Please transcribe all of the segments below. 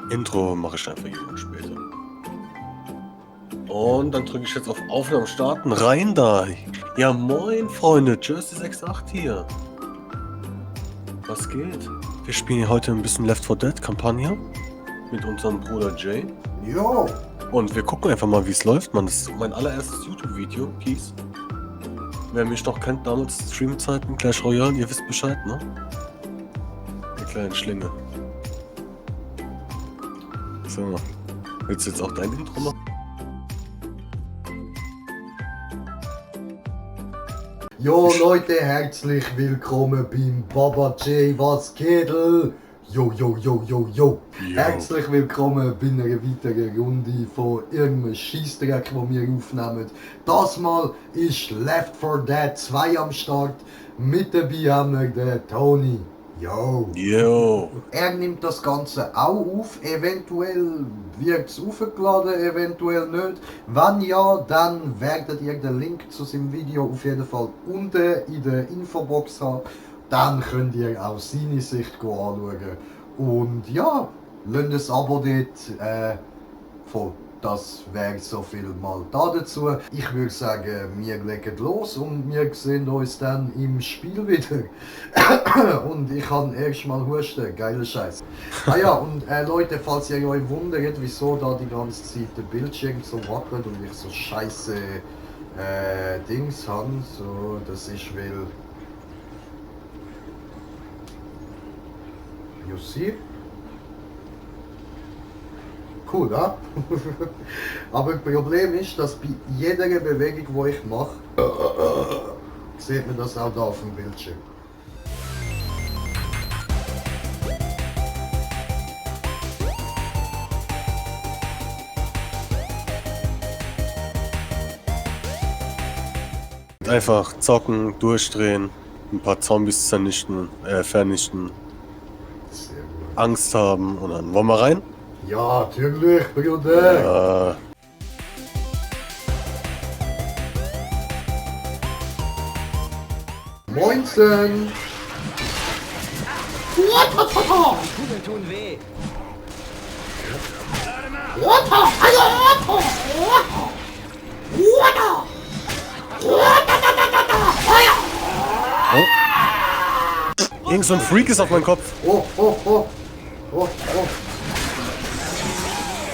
Intro mache ich einfach irgendwann später. Und dann drücke ich jetzt auf Aufnahme starten. Rein da. Ja moin Freunde, Jersey 68 hier. Was geht? Wir spielen hier heute ein bisschen Left 4 Dead Kampagne mit unserem Bruder Jay. Jo! Und wir gucken einfach mal, wie es läuft, man. Das ist mein allererstes YouTube-Video, Kies. Wer mich noch kennt, damals Streamzeiten, Clash Royale, ihr wisst Bescheid, ne? Die kleinen Schlinge. So, willst du jetzt auch dein Intro machen? Jo Leute, herzlich willkommen beim Baba J, was geht? Jo. Herzlich willkommen bei einer weiteren Runde von irgendeinem Scheissdreck, den wir aufnehmen. Das Mal ist Left 4 Dead 2 am Start. Mit dabei haben wir den Tony. Jo. Er nimmt das Ganze auch auf. Eventuell wird es aufgeladen, eventuell nicht. Wenn ja, dann werdet ihr den Link zu seinem Video auf jeden Fall unten in der Infobox haben. Dann könnt ihr auch seine Sicht anschauen. Und ja, lasst ein Abo dort. Das wäre so viel mal dazu. Ich würde sagen, wir legen los und wir sehen uns dann im Spiel wieder. Und ich kann erst mal husten, geiler Scheiß. Ja, und Leute, falls ihr euch wundert, wieso da die ganze Zeit der Bildschirm so wackelt und ich so scheiße Dings habe, so, das ist weil... You see? Cool, ja? Aber das Problem ist, dass bei jeder Bewegung, die ich mache, sieht man das auch da auf dem Bildschirm. Einfach zocken, durchdrehen, ein paar Zombies vernichten, Sehr gut. Angst haben und dann wollen wir rein? Ja, natürlich, Bruder! Moinsen! Kugeln tun weh. Irgend so ein Freak ist auf meinem Kopf.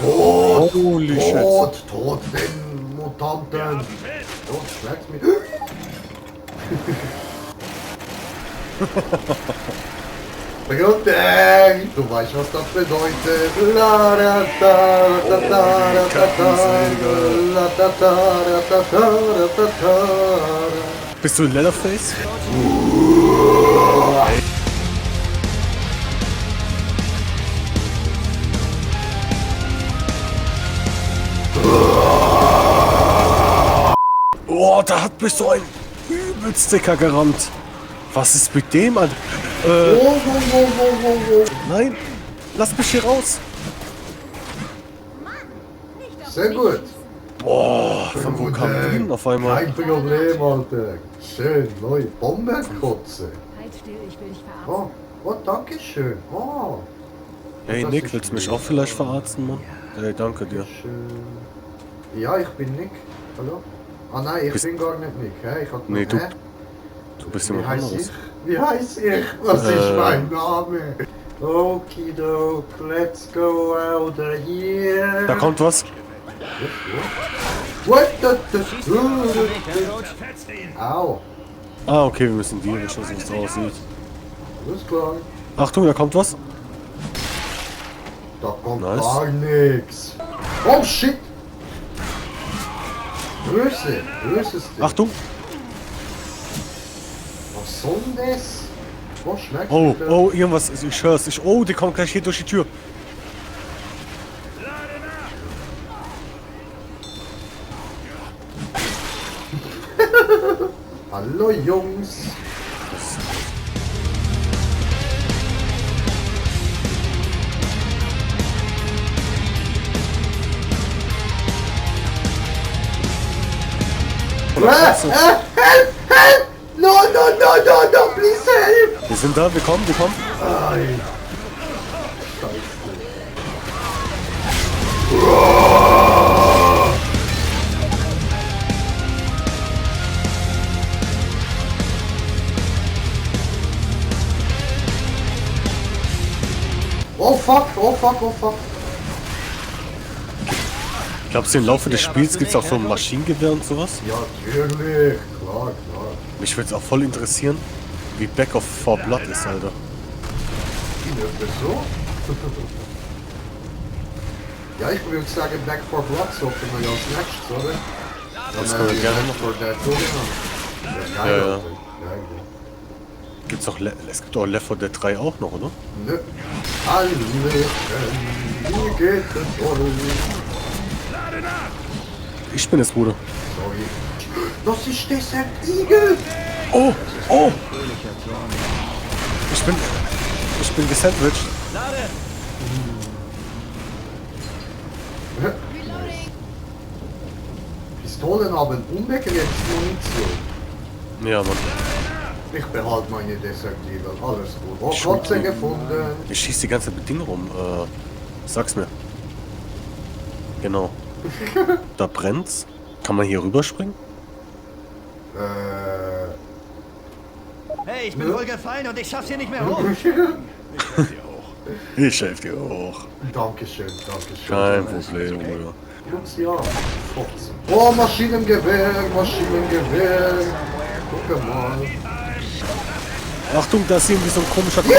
Holy shit. Tot den Mutanten! Tot, schlägt's mich! Bruder, du weißt, was das bedeutet. La, da, da, da, da, da, da, da, da, da, da. Bist du ein Leatherface? Oh, da hat mich so ein übelst dicker gerammt. Was ist mit dem, Alter? Nein, lass mich hier raus. Sehr gut. Boah, von wo kam der denn auf einmal? Kein Problem, Alter. Schön, neue Bombenkotze. Halt still, ich will dich verarschen. Oh, danke schön. Oh. Hey Nick, willst du mich auch vielleicht verarzten, Mann? Hey, danke dir. Schön. Ja, ich bin Nick. Hallo? Ah nein, ich bin gar nicht Nick. Hä? Ich hab Nee, noch- du bist jemand Wie heiß anderes. ich? Wie heiß ich? Was ist mein Name? Okidoke, let's go out of here. Da kommt was. What the... Fetzt ihn. Au. Ah, okay, wir müssen die Richtung, so wie es aussieht. Alles klar. Achtung, da kommt was. Da kommt Nice. gar nix. Oh shit. Größe ist das. Achtung. Was soll denn das? Was schmeckt Oh, das? oh, irgendwas. Ich hör's. Oh, die kommt gleich hier durch die Tür. Hallo Jungs. Oder Katze. Help! Help! No, no, no, no, no, please help! Wir sind da, wir kommen, wir kommen. Ay. Scheiße. Oh fuck, oh fuck, oh fuck. Glaubst du, im Laufe des Spiels gibt es auch so ein Maschinengewehr und sowas? Ja, natürlich. Klar, klar. Mich würde es auch voll interessieren, wie Back of 4 Blood ist, Alter. Ist das so? Ja, ich würde sagen Back 4 Blood sollten wir ja als nächstes, oder? Das können wir gerne noch. Für der Ja, ja. Gibt's auch es gibt auch Left 4 Dead 3 auch noch, oder? Nö. Alle wie geht es euch? Ich bin es, Bruder. Sorry. Das ist dieser Igel! Oh, oh! Ich bin gesandwiched. Pistolen haben unbegrenzte Munition. Ja, Mann. Ich behalte meine Desertiere. Alles gut. Oh, Shoot. Katze gefunden. Ich schieß die ganze Ding rum. Sag's mir. Genau. Da brennt's. Kann man hier rüberspringen? Hey, ich bin wohl gefallen und ich schaff's hier nicht mehr hoch. Ich helf dir hoch. Dankeschön, Dankeschön. Kein Problem, Bruder. Jungs, ja. Fotzen. Oh, Maschinengewehr, Maschinengewehr. Guck mal. Achtung, da ist irgendwie so ein komischer Kopf.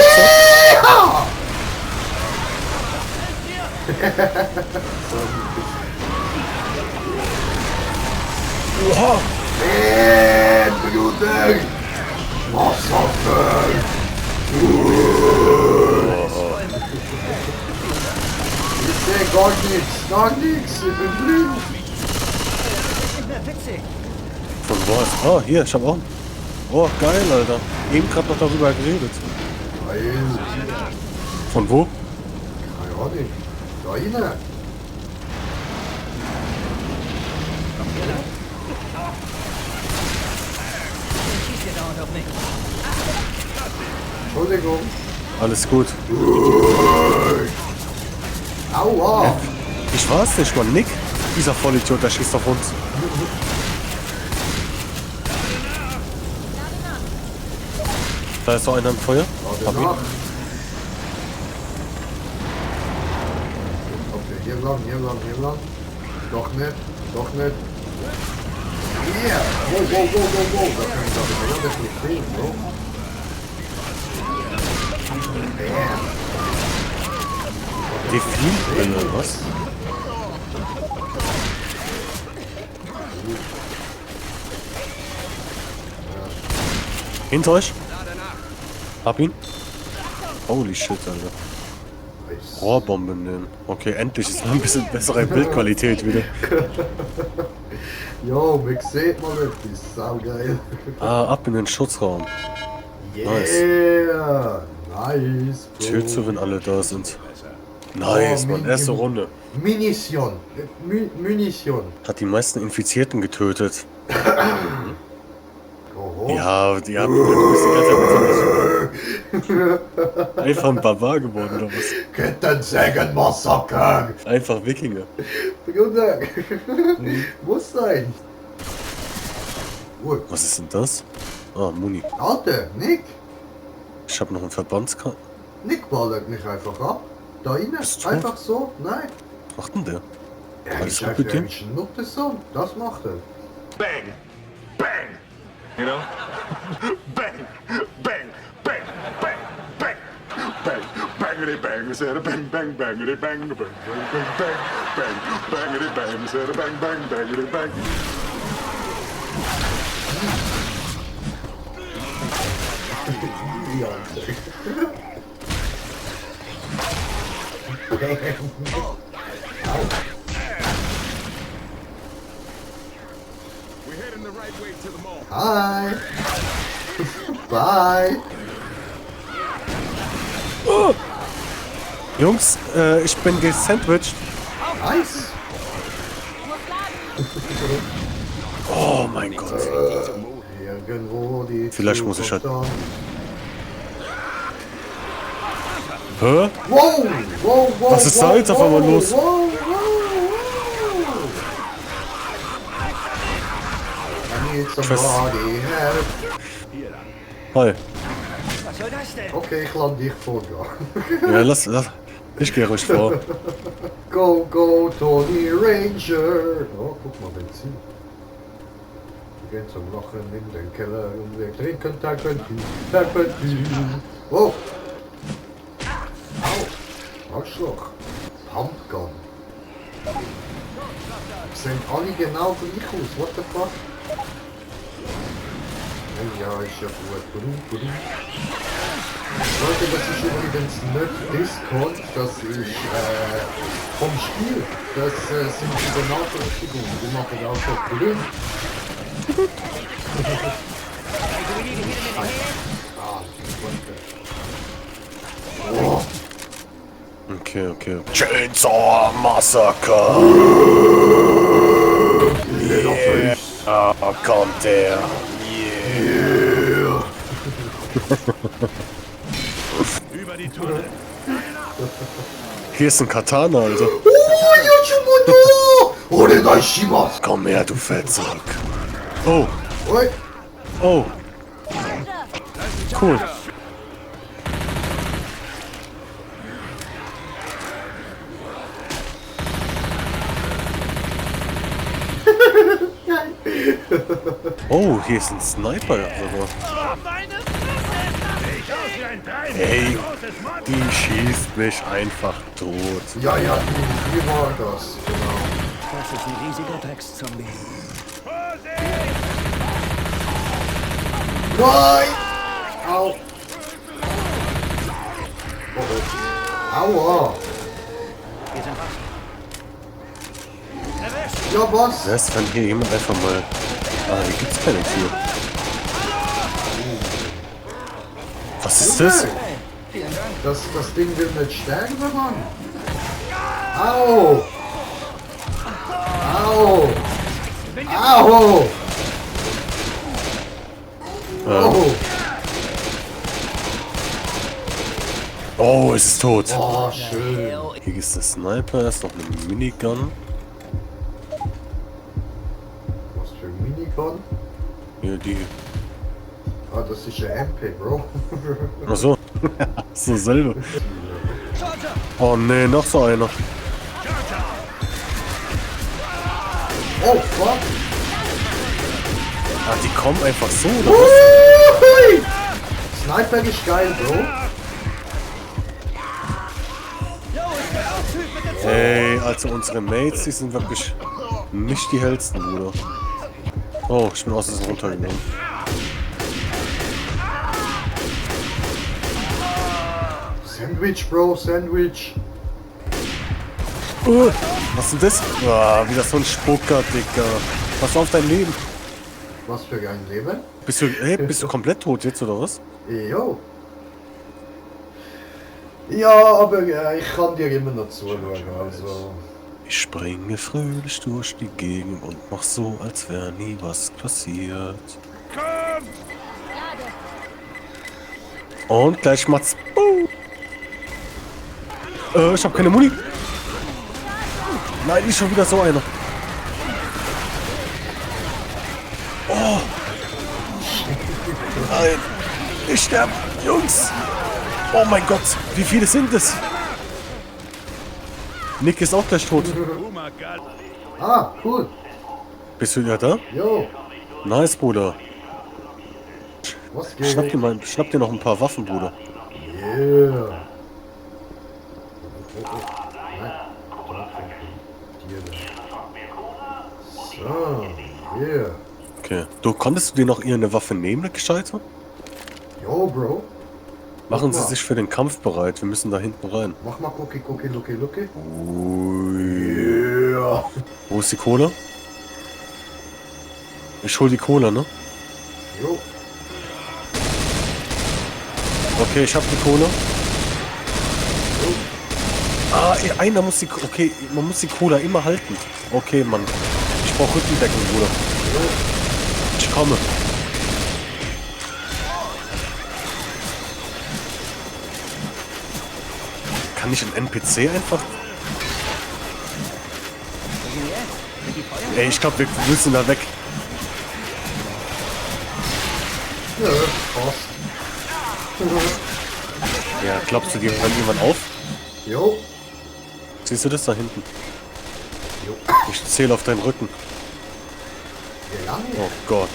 Oha! Bruder! Wasserfall! Ich seh gar nichts, ich bin blind. Nicht mehr witzig. Von wo ist? Oh, hier, ich hab auch. Oh, geil, Alter. Eben gerade noch darüber geredet. Geil. Von wo? Keine Ahnung. Da rein. Schießt ihr dauernd auf mich. Entschuldigung. Alles gut. Aua. Ich war's nicht, Mann. Nick, dieser Vollidiot, der schießt auf uns. Da ist so einer im Feuer. Hab ihn. Danach. Okay, hier lang, hier lang, hier lang. Doch nicht, doch nicht. Yeah! Wow, wow, wow, wow, wow. Da kann ich aber relativ nicht sehen, bro. Bam. Wie viel? Was? Hinter euch? Hab ihn. Holy shit, Alter. Nice. Rohrbomben nehmen. Okay, endlich ist mal ein bisschen bessere Bildqualität wieder. Jo, mich sieht mal etwas. Saugeil. Ah, ab in den Schutzraum. Yeah! Nice, bro. Chill zu, wenn alle da sind. Nice, Mann. Erste Runde. Munition. Munition. Hat die meisten Infizierten getötet. Oho. Ja, die haben du bist die ganze Zeit einfach ein Barbar geworden oder was? Kettensägen-Massaker. Einfach Wikinger. Bruder. Muss sein. Gut. Was ist denn das? Ah, Muni. Alter, Nick. Ich habe noch einen Verbandskarte. Nick ballert mich einfach ab. Da rein. Bist du Einfach so. Nein. Was macht denn der? Er Alles ist gut einfach mit dem? ein Nuttensohn. Das macht er. Bang! Bang! You know? Bang! Bang! Bang! Bang! Bang! Bang! Bangity bang! We said a bang bang bangity bang bang bang bang bang bang bangity bang! We said a bang bang bangity bang! Ja, Alter. We're heading the right way to the mall. Hi. Bye. Jungs, ich bin gesandwiched. Nice. Oh mein Gott. Irgendwo die Vielleicht muss ich halt- Zukunft Hä? Wow, wow, wow, Was ist da jetzt auf einmal los? Wow, wow, wow. I need somebody help. Hi. Was soll das denn? Okay, ich lande dich vor. Ja, lass. Ich gehe ruhig vor. Go, go, Tony Ranger. Oh, guck mal, Benzin. Wir gehen zum Lachen in den Keller und wir trinken Terpentin. Oh. Au. Arschloch. Pumpgun. Sehen alle genau gleich aus. What the fuck? Ja, ist ja gut. Leute, das ist übrigens nicht Discord, das ist vom Spiel. Das sind die Benachrichtigungen. Die machen auch so grün. Oh, Okay. Chainsaw Massacre. Yeah. Kommt der. Yeah. Über die Tunnel. Hier ist ein Katana, also. Onegaishimasu. Komm her, du Fettsack. Oh, Oi. oh. Cool. Oh, hier ist ein Sniper sogar. Hey, die schießt mich einfach tot. Ja, wie war das? Genau. Das ist ein riesiger Dreckszombie. Nein! Au! Oh. Aua! Wir sind was. Ja, was? Wer ist, wenn hier jemand einfach mal... Ah, hier gibt's keine Tür. Was ist das? Das Ding will nicht sterben, Mann. Au! Au! Au! Oh! Oh, es ist tot. Oh, schön. Hier ist der Sniper, ist noch eine Minigun. Was für ein Minigun? Hier die... Ah, das ist ein MP, Bro. Achso. So selber. Oh ne, noch so einer. Oh, fuck! Ah, die kommen einfach so, oder was? Hui! Sniper ist geil, Bro. Ey, also unsere Mates, die sind wirklich nicht die hellsten, Bruder. Oh, ich bin aus dem runtergegangen. Sandwich, Bro, Sandwich. Was ist denn das? Ah, wieder so ein Spucker, Dicker. Pass auf dein Leben. Was für ein Leben? Bist du komplett tot jetzt, oder was? Jo. Ja, aber ich kann dir immer noch zuschauen, also... Ich springe fröhlich durch die Gegend und mach so, als wäre nie was passiert. Und gleich macht's. Ich hab keine Muni. Nein, nicht schon wieder so einer. Oh. Nein. Ich sterbe. Jungs. Oh mein Gott. Wie viele sind es? Nick ist auch gleich tot. Ah, cool. Bist du ja da? Jo, Nice, Bruder. was geht? Schnapp dir noch ein paar Waffen, Bruder. Yeah. Nein. So, yeah. Okay. Du, konntest du dir noch irgendeine Waffe nehmen, eine gescheite? Jo, Bro. Machen Mach Sie mal. sich für den Kampf bereit. Wir müssen da hinten rein. Mach mal Cookie, Lucky. Ui. Yeah. Wo ist die Cola? Ich hol die Cola, ne? Jo. Okay, ich hab die Cola. Ah, einer muss die... Okay, man muss die Cola immer halten. Okay, Mann. Ich brauch Rückendeckung, Bruder. komme. Kann ich ein NPC einfach... Ey, ich glaube, wir müssen da weg. Ja, passt. Ja, glaubst du, die hören irgendwann auf? Jo. Siehst du das da hinten? Jo. Ich zähle auf deinen Rücken. Wie lange? Oh Gott.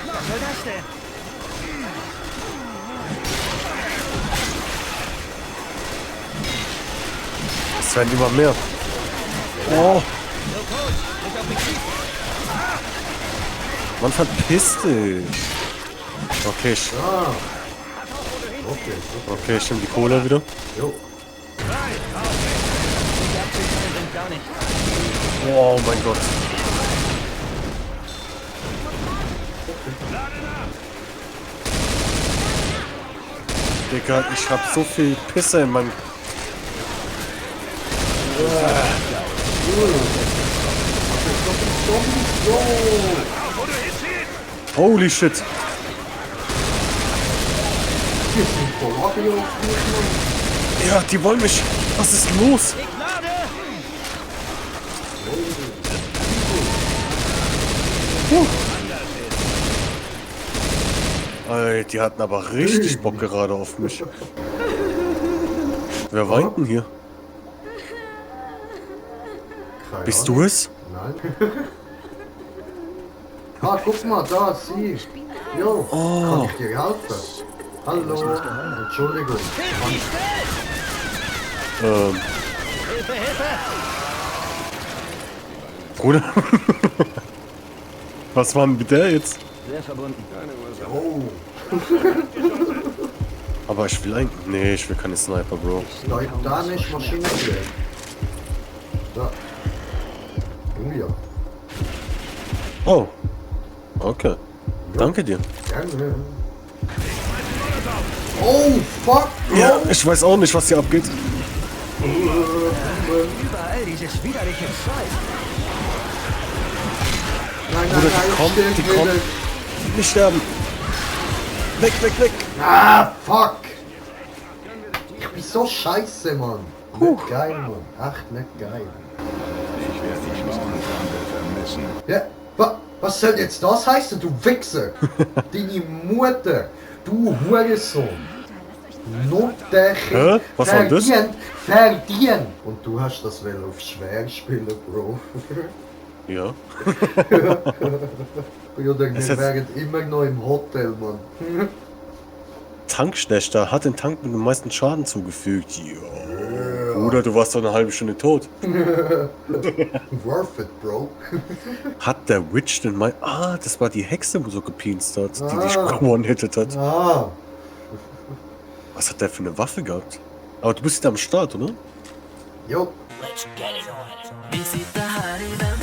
Was soll das denn? Es werden immer mehr. Oh. Man verpisst dich. Okay, Ah. Okay, okay, ich nehme die Kohle wieder. jo. Gar nicht. Oh mein Gott. Digga, ich hab so viel Pisse in meinem... Holy shit. Hier sind Polacker auf Ja, die wollen mich. Was ist los? Ey, die hatten aber richtig Bock gerade auf mich. Wer weint denn hier? Keine Bist Ahnung. du es? Nein. Ah, guck mal, da, sie. Jo, kann ich dir helfen? Hallo, Entschuldigung. Bruder? Was war denn mit der jetzt? Sehr verbunden. Oh, Aber ich will eigentlich... Nee, ich will keine Sniper, Bro. da nicht Maschinengewehr. Da. Oh ja, Oh. Okay. Danke dir. gerne. Oh, fuck, bro. Ja, ich weiß auch nicht, was hier abgeht. Überall dieses widerliche Zeug. Nein, Bruder, die kommen, still, die kommen. bitte. Nicht sterben. Weg, weg, weg. Ah, fuck. Ich bin so scheiße, Mann. Nicht geil, Mann. Echt nicht geil. Ich werde dich morgen vermissen. Ja, was soll jetzt das heißen, du Wichser? Deine Mutter, du Hurensohn. Notdächer. Hä? Was war das? Verdient. Und du hast das well auf schwer spielen, Bro. Ja. Oder Es wir hat- wären immer noch im Hotel, Mann. Tankschlechter hat den Tank mit dem meisten Schaden zugefügt. Ja. Bruder, du warst doch eine halbe Stunde tot. Worth it, Bro. Hat der Witch denn mein... Ah, das war die Hexe, wo so gepinst hat, die dich Ah. one-hitted hat. Ah, Was hat der für eine Waffe gehabt? Aber du bist jetzt am Start, oder? jo. Visita Harina